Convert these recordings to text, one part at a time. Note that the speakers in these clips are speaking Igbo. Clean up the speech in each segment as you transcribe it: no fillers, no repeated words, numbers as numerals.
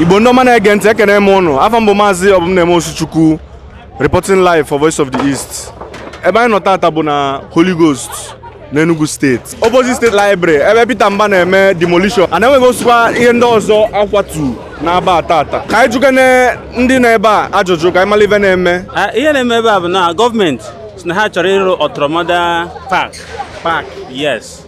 Igbo ndị ọma na-ege ntị, ekene m ụnụ. Afọ mbụ, Maazị Ọbụmneme Osuchukwu, reporting live for Voice of the East. Ebe anyị nọ tata bụ na Holy Ghost n'Enugu Steeti, opposite State Library, ebe Peter Mba na-eme demolition and enweghị osikwa ihe ndị ọzọ akwatu na-aba tata. Ka anyị jụkene ndị nọ ebe a ajụjụ ka anyị mara ife na-eme. Ah, ihe na-eme ebe a bụ na gọọmenti si na ha chọrọ ịrụ Ultramodern Park. Park? Yes,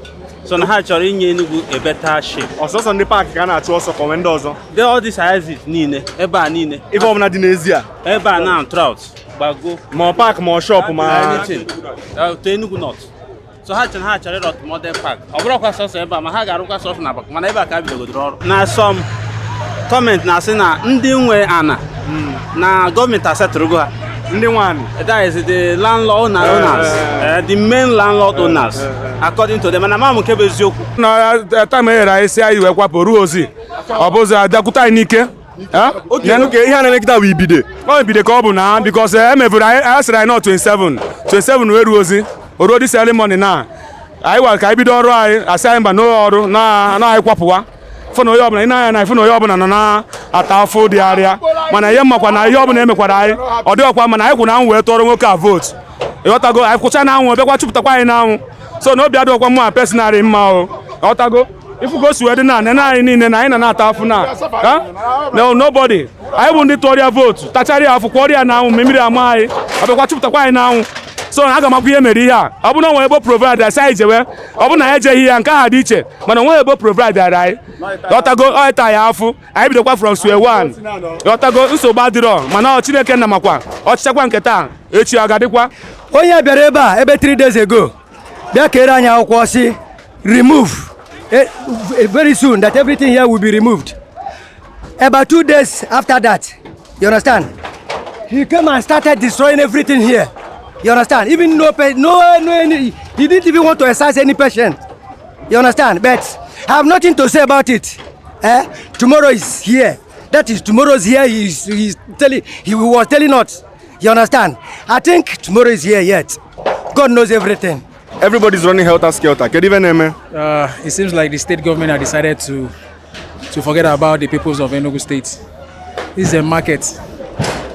so na ha chọrọ inye Enugu a better shape. Ọsọsọ ndị park ka a na-achụ ọsọ, ka onwe ndị ọzọ? The all these exit niile, ebe a niile. Ife ọbụla dị n'ezi a? Ebe a na trout gbago. Ma ọ park, ma ọ shop, ma Anything to Enugu North. So ha chọrọ ịrụ Ultramodern Park. Ọ bụrụkwa sọsọ ebe a, ma ha ga-arụkwa sọsọ na Abakpa, mana ebe a ka a bidogodoro ọrụ. Na some comment na-asị na ndị nwe ana na gọọmenti asetụrụgo ha. Ndị nwaanyị? That is the landlord owners, the main landlord owners, according to them. Mana ma m nke bụ eziokwu. Na time e nyere anyị si anyị wee kwapụ ruo ozi, ọ bụzi adakwute anyị n'ike. Eh? Oke, ihe a na-eme kịta bụ ibide? Ọ ibide ka ọ bụ na because e mevuru anyị, anyị sịrị anyị nọ 27 27 wee ruo ozi, o ruo this early morning na anyị gwara ka anyị bido ọrụ anyị, asị anyị mba n'ụlọ ọrụ na anyị kwapụwa. Fụ na onye ọbụla ị na-anya na fụ na onye ọbụla nọ na-ata afụ dị arịa, mana ihe mmakwa na ihe ọbụla emekwara anyị ọ dịghọkwa, mana anyị kwụ na anwụ wee tụọrọ nwoke a vote, ịghọtago? Anyị kwụcha na anwụ, bịakwa chụpụtakwa anyị n'anwụ, so na obi adịghọkwa mụ a personally mma o, ịghọtago? Ifu ka o si wee dị na nene anyị niile na anyị na na-ata afụ na. Ha? No, nobody. Anyị bụ ndị tụọrọ ya vote, tachara ya afụ, kwọrọ ya n'anwụ, ma mmiri ama anyị, ọ bịakwa chụpụtakwa anyị n'anwụ. So na aga m akwụ ihe mere ihe a. Ọ bụ na o nwere ebe provide asị anyị jewe, ọ bụ na anyị ejeghị ya, nke ahụ dị iche, mana o nweghị ebe provide anyị, ghọtago? Ọ ya afụ anyị bidokwa from square one, ghọtago? Nsogbu adịrọ, mana ọ Chineke nna makwa ọchịchakwa nke taa, echi ọ ga-adịkwa. Onye bịara ebe a ebe 3 days ago bịa kere anyị akwụkwọ si remove very soon, that everything here will be removed. About 2 days after that, you understand, he came and started destroying everything here, you understand? Even no no no any, he didn't even want to exercise any patient, you understand? But I have nothing to say about it, eh? Tomorrow is here. That is, tomorrow's here. He was telling us, you understand? I think tomorrow is here yet. God knows everything. Everybody's running helter skelter. Kedu ife na-eme? It seems like the state government have decided to forget about the peoples of Enugu State. This is a market,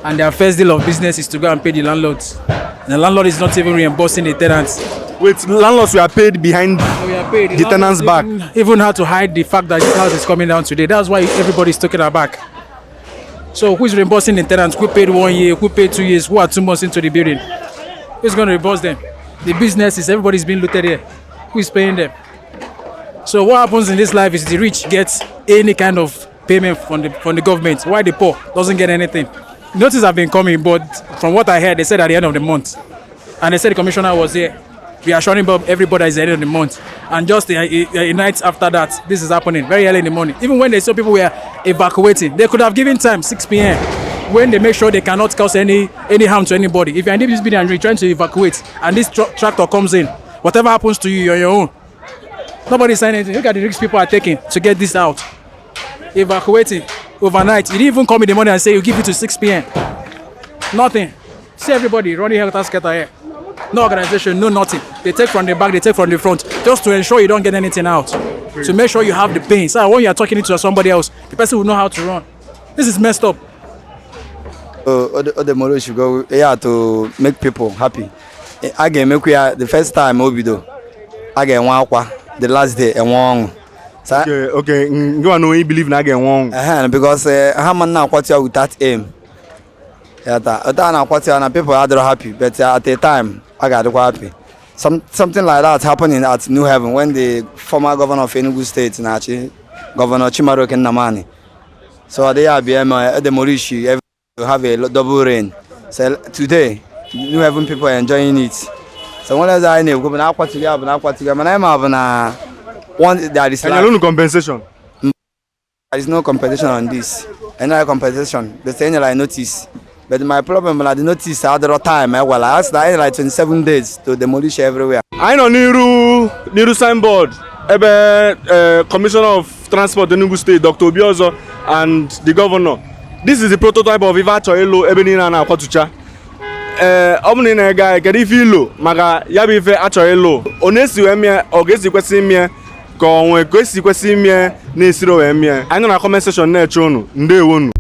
and their first deal of business is to go and pay the landlords. And the landlord is not even reimbursing the tenants. Wait, landlords were paid behind We are paid. the tenants' back? Even had to hide the fact that this house is coming down today. That's why everybody's talking back. So who is reimbursing the tenants who paid one year, who paid 2 years, who are 2 months into the building? Who's going to reimburse them? The business is, everybody's being looted here. Who is paying them? So what happens in this life is the rich gets any kind of payment from the government, while the poor doesn't get anything. Notice have been coming, but from what I heard, they said at the end of the month, and they said the commissioner was here reassuring everybody is the end of the month. And just a night after that, this is happening very early in the morning. Even when they saw people were evacuating, they could have given time, 6 p.m., when they make sure they cannot cause any harm to anybody. If you're in this building and you're trying to evacuate, and this tractor comes in, whatever happens to you, you're on your own. Nobody's saying anything. Look at the risks people are taking to get this out. Evacuating overnight. You didn't even come in the morning and say you give it to 6 p.m. Nothing. See everybody running helter skelter here. No organization, no nothing. They take from the back, they take from the front, just to ensure you don't get anything out. To make sure you have the pain. So when you are talking to somebody else, the person will know how to run. This is messed up. O demolish go ya to make people happy. A ga-emekwa ya the first time o bido, a ga-enwe akwa, the last day enwe ọṅụ. Okay, ngị nwa na onye believe na a ga-enwe ọṅụ? Ehen, because ha ma na-akwatu ya without aim ya taa otu a na-akwatu ya na people adịrọ happy, but at a time a ga-adịkwa happy. Something like that happening at New Haven when the former governor of Enugu State na-achị, Governor Chimaroke Nnamani. So ọ dịghị abịa ma demolish every to have a double rain. So today New Haven people are enjoying it. So nwere ọzọ anyị na-ekwu bụ na akwatụghị ya bụ na akwatụghị ya, mana anyị ma bụ na one there is Enyere unu compensation? There is no compensation on this. Any compensation. They say enyere anyị notice. But my problem bụ na the notice adịrọ time egwala. A sị na enyere anyị 27 days to demolish everywhere. Anyị nọ n'iru signboard ebe Commissioner of Transport Enugu State, Dr. Obiozor, and the governor. This is the prototype of ife achọ ịlụ ebe niile a na-akwatucha. Ee, ọ bụ na ị na-ege anyị, kedu ife ilo maka ya bụ ife achọ ịlụ? Ọ na-esi wee mie, ọ ga-esi kwesị imie? Ka onwe ka esi kwesị ime na-esiri wee mie. Anyị nọ na comment section na-eche unu. Ndewonu.